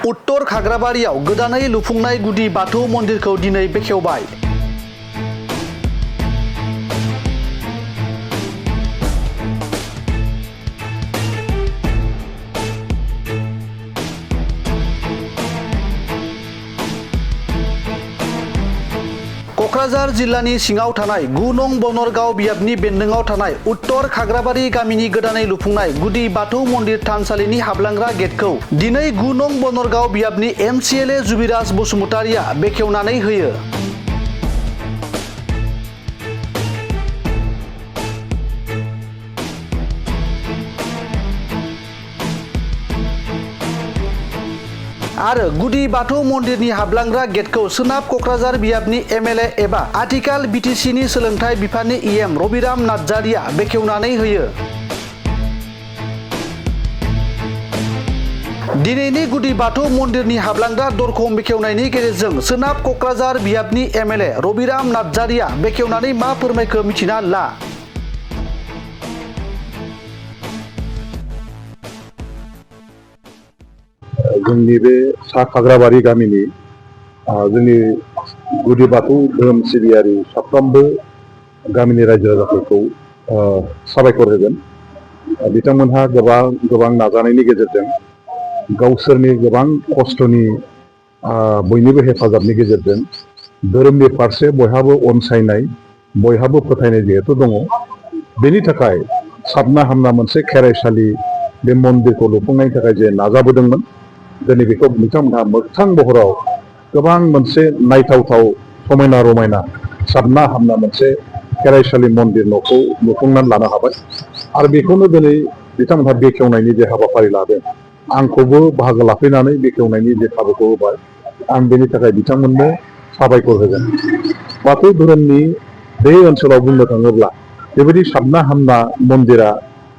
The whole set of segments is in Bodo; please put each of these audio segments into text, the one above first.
उत्तर खाग्राबारियाव गोदानै लुफुंनाय गुदि बाथौ मन्दिरखौ दिनै बेखेवबाय। क'क्राझार जिल्लानि सिङाव थानाय 9 नं बनरगाव बियाबनि बेन्दोङाव थानाय उत्तर खाग्राबारि गामिनि गोदानै लुफुंनाय गुदि बाथौ मन्दिर थानसालिनि हाबलांग्रा गेटखौ दिनै 9 नं बनरगाव बियाबनि MCLA जुबिराज बसुमतारिया बेखेवनानै होयो। आरो गुदि बाथौ मन्दिरनि हाबलांग्रा गेटखौ सोनाब क'क्राझार बियाबनि MLA एबा आथिखाल BTCनि सोलोंथाइ बिफाननि EM रबिराम नार्जारिया बेखेवनानै होयो। दिनैनि गुदि बाथौ मन्दिरनि हाबलांग्रा दरखं बेखेवनायनि गेजेरजों सोनाब क'क्राझार बियाबनि MLA रबिराम नार्जारिया बेखेवनानै मा फोरमायखो मिथिना ला। जोंनि बे सा खाग्राबारि गामिनि जोंनि गुदि बाथौ धोरोम सिबियारि साफ्रोमबो गामिनि रायजो राजाफोरखौ साबायखर होगोन। बिथांमोनहा गोबां नाजानायनि गेजेरजों गावसोरनि गोबां खस्थ'नि बयनिबो हेफाजाबनि गेजेरजों धोरोमनि फारसे बयहाबो अनसायनाय बयहाबो फोथायनाय जिहेतु दङ, बेनि थाखाय साबना हामना मोनसे खेराइसालि बे मन्दिरखौ लुफुंनायनि थाखाय जे नाजाबोदोंमोन, दिनै बेखौ बिथांमोनहा मोगथां महराव गोबां मोनसे नायथावथाव समायना रमायना साबना हामना मोनसे खेराइसालि मन्दिर न'खौ लुफुंनानै लानो हाबाय। आरो बेखौनो दिनै बिथांमोनहा बेखेवनायनि जे हाबाफारि लादों, आंखौबो बाहागो लाफैनानै बेखेवनायनि जे खाबुखौ होबाय, आं बेनि थाखाय बिथांमोननो साबायखर होगोन। बाथौ धोरोमनि बे ओनसोलाव बुंनो थाङोब्ला बेबायदि साबना हामना मन्दिरा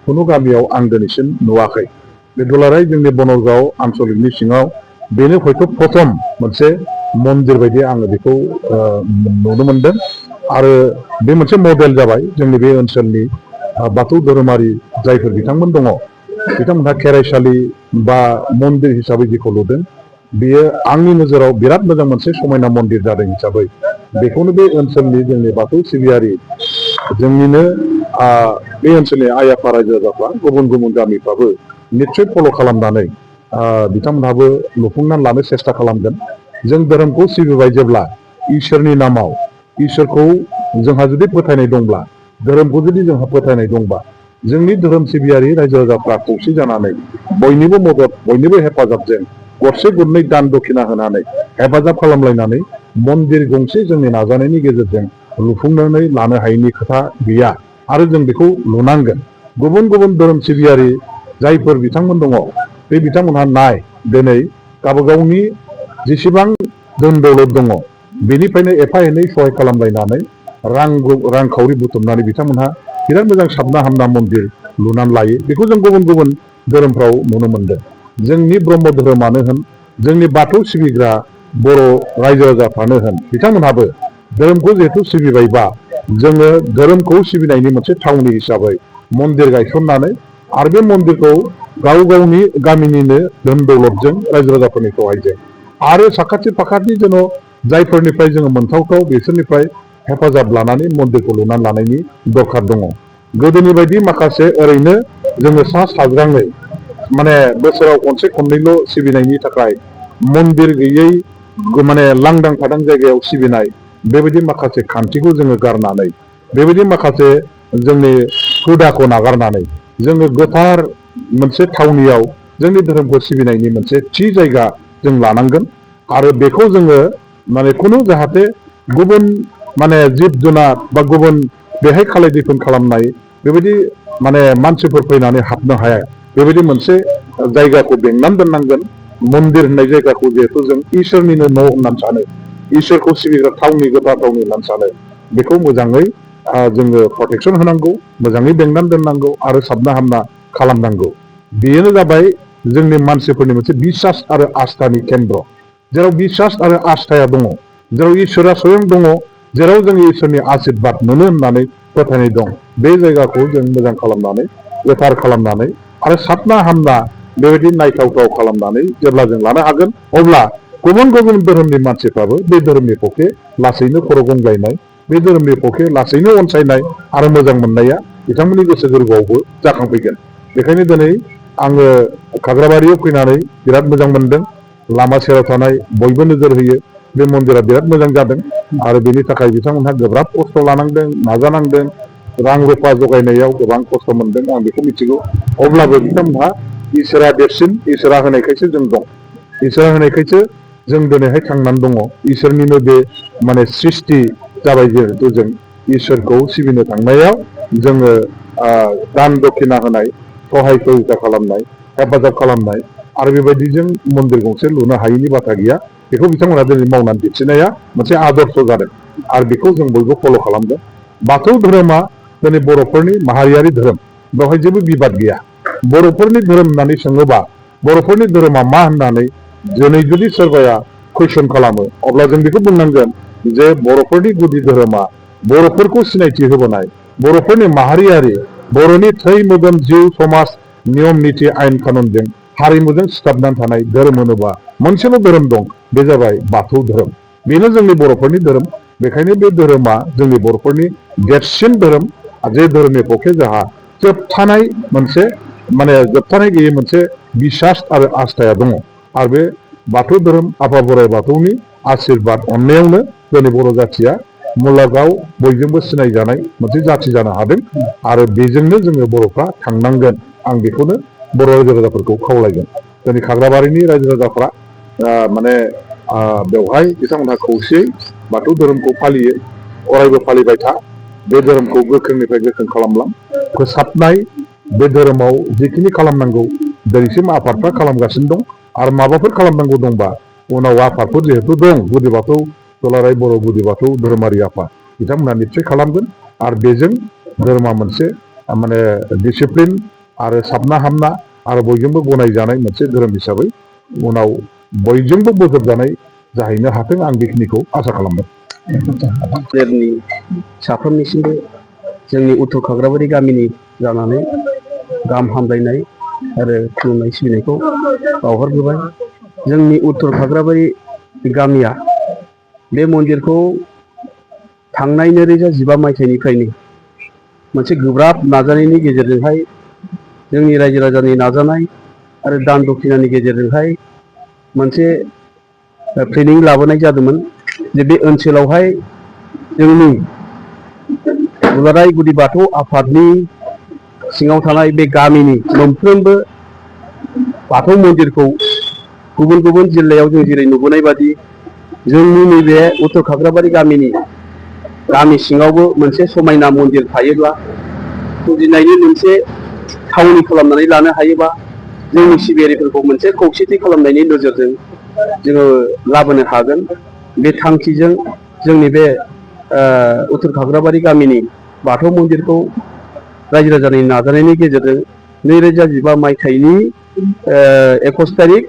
खुनु गामियाव आं दिनैसिम नुवाखै। बे दुलाराय जोंनि बनरगाव आन्सलिकनि सिङाव बेनो हयथ' प्रथम मोनसे मन्दिर बायदि आङो बेखौ नुनो मोनदों। आरो बे मोनसे मडेल जाबाय जोंनि बे ओनसोलनि बाथौ धोरोमारि जायफोर बिथांमोन दङ, बिथांमोनहा खेराइसालि बा मन्दिर हिसाबै जेखौ लुदों, बेयो आंनि नोजोराव बिराद मोजां मोनसे समायना मन्दिर जादों हिसाबै बेखौनो बे ओनसोलनि जोंनि बाथौ सिबियारि जोंनिनो बे ओनसोलनि आइ आफा रायजो राजाफ्रा गुबुन गुबुन गामिफ्राबो निस्सय फल' खालामनानै बिथांमोनहाबो लुफुंनानै लानो सेस्था खालामगोन। जों धोरोमखौ सिबिबाय जेब्ला इसोरनि नामाव, इसोरखौ जोंहा जुदि फोथायनाय दंब्ला, धोरोमखौ जुदि जोंहा फोथायनाय दंबा, जोंनि धोरोम सिबियारि रायजो राजाफ्रा खौसे जानानै बयनिबो मदद बयनिबो हेफाजाबजों गरसे गरनै दान दक्षिणा होनानै हेफाजाब खालामलायनानै मन्दिर गंसे जोंनि नाजानायनि गेजेरजों लुफुंनानै लानो हायैनि खोथा गैया। आरो जों बेखौ लुनांगोन। गुबुन गुबुन धोरोम सिबियारि जायफोर बिथांमोन दङ, बे बिथांमोनहा दिनै गावबागावनि जेसेबां धोन दौलत दङ, बेनिफ्रायनो एफा एनै सहाय खालामलायनानै रांखावरि बुथुमनानै बिथांमोनहा बिराद मोजां साबना हामना मन्दिर लुनानै लायो। बेखौ जों गुबुन गुबुन धोरोमफ्राव नुनो मोनदों। जोंनि ब्रह्म धोरोमानो होन, जोंनि बाथौ सिबिग्रा बर' रायजो राजाफ्रानो होन, बिथांमोनहाबो धोरोमखौ जिहेतु सिबिबायबा जोङो धोरोमखौ सिबिनायनि मोनसे थावनि हिसाबै मन्दिर गायसननानै आरो बे मन्दिरखौ गाव गावनि गामिनिनो धोन दौलतजों रायजो राजाफोरनि सहायजों आरो साखाथि फाखाथि जेन' जायफोरनिफ्राय जोङो मोनथावथाव बिसोरनिफ्राय हेफाजाब लानानै मन्दिरखौ लुनानै लानायनि दरखार दङ। गोदोनि बायदि माखासे ओरैनो जोङो साज्राङै माने बोसोराव खनसे खननैल' सिबिनायनि थाखाय मन्दिर गैयै माने लांदां फादां जायगायाव सिबिनाय, बेबायदि माखासे खान्थिखौ जोङो गारनानै, बेबायदि माखासे जोंनि हुदाखौ नागारनानै जोङो गोथार मोनसे थावनियाव जोंनि धोरोमखौ सिबिनायनि मोनसे थि जायगा जों लानांगोन। आरो बेखौ जोङो माने खुनु जाहाथे गुबुन माने जिब जुनार बा गुबुन बेहाय खालाय दैफोन खालामनाय बेबायदि माने मानसिफोर फैनानै हाबनो हाया, बेबायदि मोनसे जायगाखौ बेंनानै दोननांगोन। मन्दिर होननाय जायगाखौ जिहेथु जों इसोरनिनो न' होननानै सानो, इसोरखौ सिबिग्रा थावनि गोथार थावनि होननानै सानो, बेखौ मोजाङै जोङो प्रटेकसन होनांगौ, मोजाङै बेंनानै दोननांगौ आरो साबना हामना खालामनांगौ। बेनो जाबाय जोंनि मानसिफोरनि मोनसे बिसास आरो आस्थानि केन्द्र। जेराव बिसास आरो आस्थाया दङ, जेराव इसोरा स्वयं दङ, जेराव जों इसोरनि आशीर्बाद मोनो होननानै फोथायनाय दं, बे जायगाखौ जों मोजां खालामनानै गोथार खालामनानै आरो साबना हामना बेबायदि नायथावथाव खालामनानै जेब्ला जों लानो हागोन अब्ला गुबुन गुबुन धोरोमनि मानसिफ्राबो बे धोरोमनि पक्षे लासैनो खर' गंग्लायनाय बे धोरोमनि पक्षे लासैनो अनसायनाय आरो मोजां मोननाया बिथांमोननि गोसो गोरबोआवबो जाखांफैगोन। बेखायनो दिनै आङो खाग्राबारियाव फैनानै बिराद मोजां मोनदों। लामा सेराव थानाय बयबो नोजोर होयो बे मन्दिरा बिराद मोजां जादों आरो बेनि थाखाय बिथांमोनहा गोब्राब खस्थ' लानांदों नाजानांदों रां रुफा जगायनायाव गोबां खस्थ' मोनदों आं बेखौ मिथिगौ। अब्लाबो बिथांमोनहा इसोरा देरसिन इसोरा होनायखायसो जों दं इसोरा होनायखायसो जों दिनैहाय थांनानै दङ। इसोरनिनो बे माने सृष्टि जाबाय जिहेतु जों इसोरखौ सिबिनो थांनायाव जोङो दान दक्षिणा होनाय सहाय सहायता खालामनाय हेफाजाब खालामनाय आरो बेबायदिजों मन्दिर गंसे लुनो हायैनि बाथ्रा गैया। बेखौ बिथांमोना दिनै मावनानै दिन्थिनाया मोनसे आदर्श जादों आरो बेखौ जों बयबो फल' खालामदों। बाथौ धोरोमा दिनै बर'फोरनि माहारियारि धोरोम बेवहाय जेबो बिबाद गैया। बर'फोरनि धोरोम होननानै सोङोबा बर'फोरनि धोरोमा मा होननानै दिनै जुदि सोरबाया कुइसन खालामो अब्ला जों बेखौ बुंनांगोन जे बर'फोरनि गुदि धोरोमा बर'फोरखौ सिनायथि होबोनाय बर'फोरनि माहारियारि बर'नि थै मोदोम जिउ समाज नियम निथि आयेन कानुनजों हारिमुजों सिथाबनानै थानाय धोरोम होनोबा मोनसेल' धोरोम दं बे जाबाय बाथौ धोरोम। बेनो जोंनि बर'फोरनि धोरोम। बेखायनो बे धोरोमा जोंनि बर'फोरनि देरसिन धोरोम जे धोरोमनि पक्षे जोंहा जोबथानाय मोनसे माने जोबथानाय गैयै मोनसे बिसास आरो आस्थाया दङ आरो बे बाथौ धोरोम आफा बोराइ बाथौनि आशीर्बाद अननायावनो जोंनि बर' जाथिया मुलुगाव बयजोंबो सिनायजानाय मोनसे जाथि जानो हादों आरो बेजोंनो जोङो बर'फ्रा थांनांगोन। आं बेखौनो बर' रायजो राजाफोरखौ खावलायगोन। जोंनि खाग्राबारिनि रायजो राजाफ्रा माने बेवहाय बिथांमोनहा खौसेयै बाथौ धोरोमखौ फालियो अरायबो फालिबाय था। बे धोरोमखौ गोख्रोंनिफ्राय गोख्रों खालामलां फोसाबनाय बे धोरोमाव जिखिनि खालामनांगौ दिनैसिम आफादफ्रा खालामगासिनो दं आरो माबाफोर खालामनांगौ दंबा उनाव आफादफोर जिहेतु दं गुदि बाथौ दुलाराय बर' गुदि बाथौ धोरोमारि आफाद बिथांमोनहा निस्सय खालामगोन आरो बेजों धोरोमा मोनसे माने डिसिप्लिन आरो साबना हामना आरो बयजोंबो गनायजानाय मोनसे धोरोम हिसाबै उनाव बयजोंबो बोजबजानाय जाहैनो हाथों आं बेखिनिखौ आसा खालामदों। जोंनि साफ्रोमनिसिमबो जोंनि उत्तर खाग्राबारि गामिनि जानानै गाहाम हामलायनाय आरो खुलुमनाय सिबिनायखौ बावहरग्रोबाय। जोंनि उत्तर खाग्राबारि गामिया बे मन्दिरखौ थांनाय 2015 मायथाइनिफ्रायनो मोनसे गोब्राब नाजानायनि गेजेरजोंहाय जोंनि रायजो राजानि नाजानाय आरो दान दक्षिणानि गेजेरजोंहाय मोनसे प्लेनिं लाबोनाय जादोंमोन जे बे ओनसोलावहाय जोंनि दुलाराय गुदि बाथौ आफादनि सिङाव थानाय बे गामिनि मोनफ्रोमबो बाथौ मन्दिरखौ गुबुन गुबुन जिल्लायाव जों जेरै नुबोनाय बादि जोंनि नैबे उत्तर खाग्राबारि गामिनि गामि सिङावबो मोनसे समायना मन्दिर थायोब्ला फुजिनायनि मोनसे थावनि खालामनानै लानो हायोबा जोंनि सिबियारिफोरखौ मोनसे खौसेथि खालामनायनि नोजोरजों जोङो लाबोनो हागोन। बे थांखिजों जोंनि बे उत्तर खाग्राबारि गामिनि बाथौ मन्दिरखौ रायजो राजानि नाजानायनि गेजेरजों 2015 मायथाइनि 21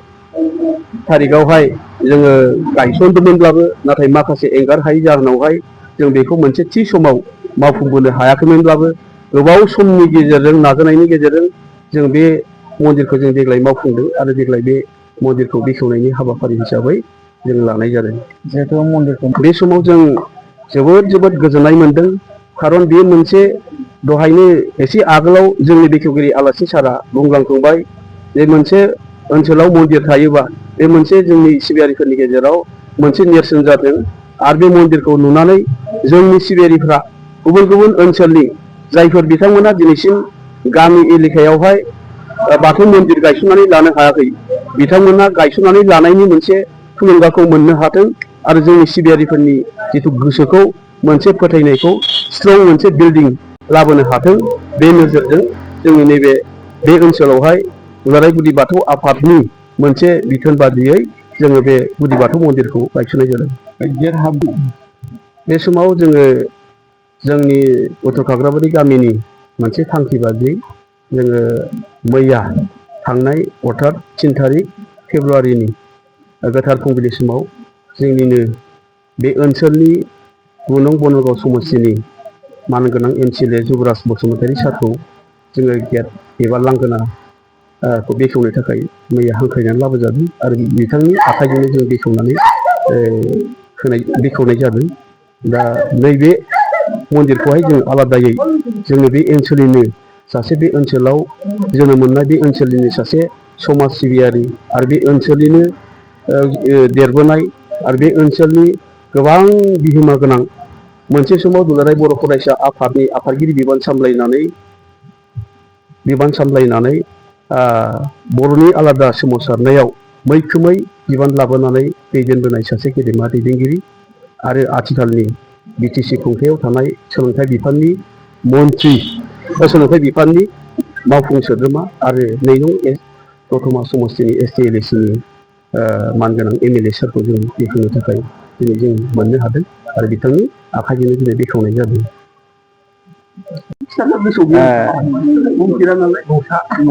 थारिखआवहाय जोङो गायसनदोंमोनब्लाबो नाथाय माखासे एंगार हायै जाहोनावहाय जों बेखौ मोनसे थि समाव मावफुंबोनो हायाखैमोनब्लाबो गोबाव समनि गेजेरजों नाजानायनि गेजेरजों जों बे मन्दिरखौ जों देग्लाय मावफुंदों आरो देग्लाय बे मन्दिरखौ बेखेवनायनि हाबाफारि हिसाबै जों लानाय जादों। जिहेतु मन्दिरखौ बे समाव जों जोबोद गोजोननाय मोनदों। खारन बे मोनसे दहायनो एसे आगोलाव जोंनि बेखेवगिरि आलासि सारा बुंलांखांबाय जे मोनसे ओनसोलाव मन्दिर थायोबा बे मोनसे जोंनि सिबियारिफोरनि गेजेराव मोनसे नेरसोन जादों आरो बे मन्दिरखौ नुनानै जोंनि सिबियारिफ्रा गुबुन गुबुन ओनसोलनि जायफोर बिथांमोना दिनैसिम गामि एलेकायावहाय बाथौ मन्दिर गायसननानै लानो हायाखै बिथांमोना गायसननानै लानायनि मोनसे थुलुंगाखौ मोननो हाथों आरो जोंनि सिबियारिफोरनि जिथु गोसोखौ मोनसे फोथायनायखौ स्ट्रं मोनसे बिल्डिं लाबोनो हाथों बे नोजोरजों जोंनि नैबे बे ओनसोलावहाय दुलाराय गुदि बाथौ आफादनि मोनसे बिथोन बादियै जोङो बे गुदि बाथौ मन्दिरखौ गायसननाय जादों। बे समाव जोङो जोंनि उत्तर खाग्राबारि गामिनि मोनसे थांखि बादियै जोङो मैया थांनाय अर्थात 3 थारिख फेब्रुवारिनि गोथार फुंबिलि समाव जोंनिनो बे ओनसोलनि 9 नं बनगाव समस्तिनि मानगोनां MCLA जुबराज बसुमतारी सारखौ जोङो गेट एबा लांगोना खौ बेखेवनो थाखाय मैया हांख्रायनानै लाबोजादों आरो बिथांनि आखाइजोंनो जों बेखेवनानै बेखेवनाय जादों। दा नैबे मन्दिरखौहाय जों आलादायै जोंनि बे ओनसोलनिनो सासे बे ओनसोलाव जोनोम मोननाय बे ओनसोलनिनो सासे समाज सिबियारि आरो बे ओनसोलनिनो देरबोनाय आरो बे ओनसोलनि गोबां बिहोमा गोनां मोनसे समाव दुलाराय बर' फरायसा आफादनि आफादगिरि बिबान सामलायनानै बर'नि आलादा सोमावसारनायाव मैखोमै बिबान लाबोनानै दैदेनबोनाय सासे गेदेमा दैदेनगिरि आरो आथिखालनि BTC खुंथायाव थानाय सोलोंथाइ बिफाननि मन्थ्रि सोलोंथाइ बिफाननि मावफुं सोद्रोमा आरो 2 नं. दतमा समस्तिनि ST/LAC नि मानगोनां MLA सारखौ जों बेखेवनो थाखाय दिनै जों मोननो हादों आरो बिथांनि आखाइजोंनो दिनै बेखेवनाय जादों।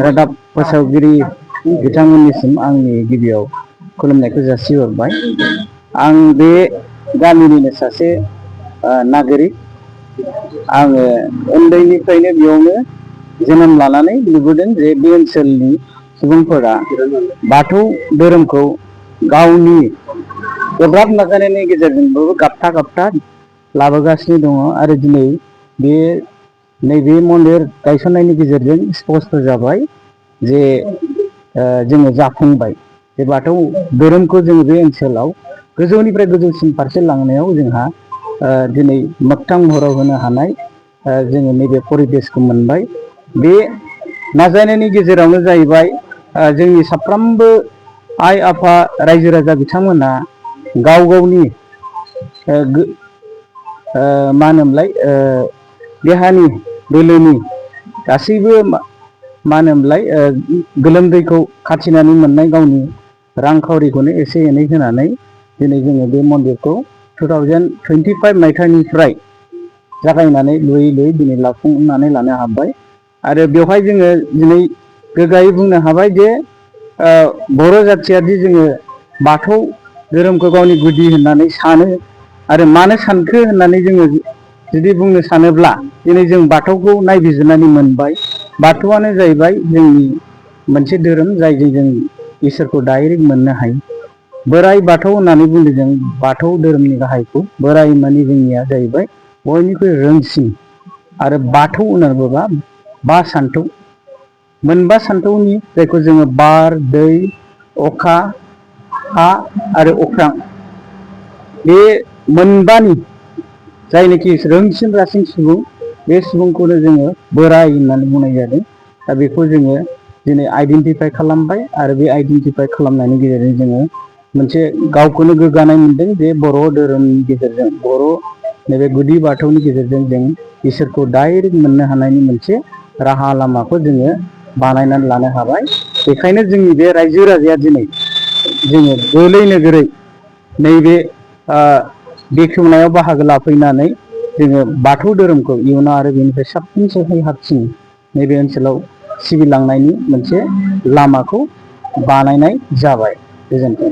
रादाब फोसावगिरि बिथांमोननिसिम आंनि गिबियाव खुलुमनायखौ जासिहरबाय। आं बे गामिनिनो सासे नागरिक। आङो उन्दैनिफ्रायनो बेयावनो जोनोम लानानै नुबोदों जे बे ओनसोलनि सुबुंफोरा बाथौ धोरोमखौ गावनि गोब्राब नाजानायनि गेजेरजोंबो गाबथा लाबोगासिनो दङ आरो दिनै नैबे मन्दिर गायसननायनि गेजेरजों स्पष्ट जाबाय जे जोङो जाफुंबाय जे बाथौ धोरोमखौ जोङो बे ओनसोलाव गोजौनिफ्राय गोजौसिन फारसे लांनायाव जोंहा दिनै मोगथां महराव होनो हानाय जोङो नैबे परिबेसखौ मोनबाय। बे नाजानायनि गेजेरावनो जाहैबाय जोंनि साफ्रोमबो आइ आफा रायजो राजा बिथांमोना गाव गावनि मा होनोमोनलाय देहानि बोलोनि गासैबो मा होनोमोनलाय गोलोमदैखौ खाथिनानै मोननाय गावनि रांखावरिखौनो एसे एनै होनानै दिनै जोङो बे मन्दिरखौ 2025 मायथाइनिफ्राय जागायनानै लुयै दिनै लाफुंनानै लानो हाबाय आरो बेवहाय जोङो दिनै गोग्गायै बुंनो हाबाय जे बर' जाथियादि जोङो बाथौ धोरोमखौ गावनि गुदि होननानै सानो आरो मानो सानखो होननानै जोङो जुदि बुंनो सानोब्ला दिनै जों बाथौखौ नायबिजिरनानै मोनबाय। बाथौआनो जाहैबाय जोंनि मोनसे धोरोम जायजों जों इसोरखौ डाइरेक्ट मोननो हायो। बोराइ बाथौ होननानै बुंदों जों बाथौ धोरोमनि गाहायखौ। बोराइ माने जोंनिया जाहैबाय बयनिख्रुइ रोंसिन आरो बाथौ होननानै बुङोबा 5 सानथौ मोनबा सानथौनि जायखौ जोङो बार, दै, अखा, हा आरो अख्रां बे मोनबानि जायनोखि रोंसिन रासिन सुबुं बे सुबुंखौनो जोङो बोराइ होननानै बुंनाय जादों। दा बेखौ जोङो दिनै आइडेन्टिफाइ खालामबाय आरो बे आइडेन्टिफाइ खालामनायनि गेजेरजों जोङो मोनसे गावखौनो गोग्गानाय मोनदों जे बर' धोरोमनि गेजेरजों बर' नैबे गुदि बाथौनि गेजेरजों जों इसोरखौ डाइरेक्ट मोननो हानायनि मोनसे राहा लामाखौ जोङो बानायनानै लानो हाबाय। बेखायनो जोंनि बे रायजो राजाया दिनै जोङो गोलै नोगोरै नैबे बेखेवनायाव बाहागो लाफैनानै जोङो बाथौ धोरोमखौ इयुनाव आरो बेनिफ्राय साबसिन हाबसिन नैबे ओनसोलाव सिबिलांनायनि मोनसे लामाखौ बानायनाय जाबाय। गोजोन्थों।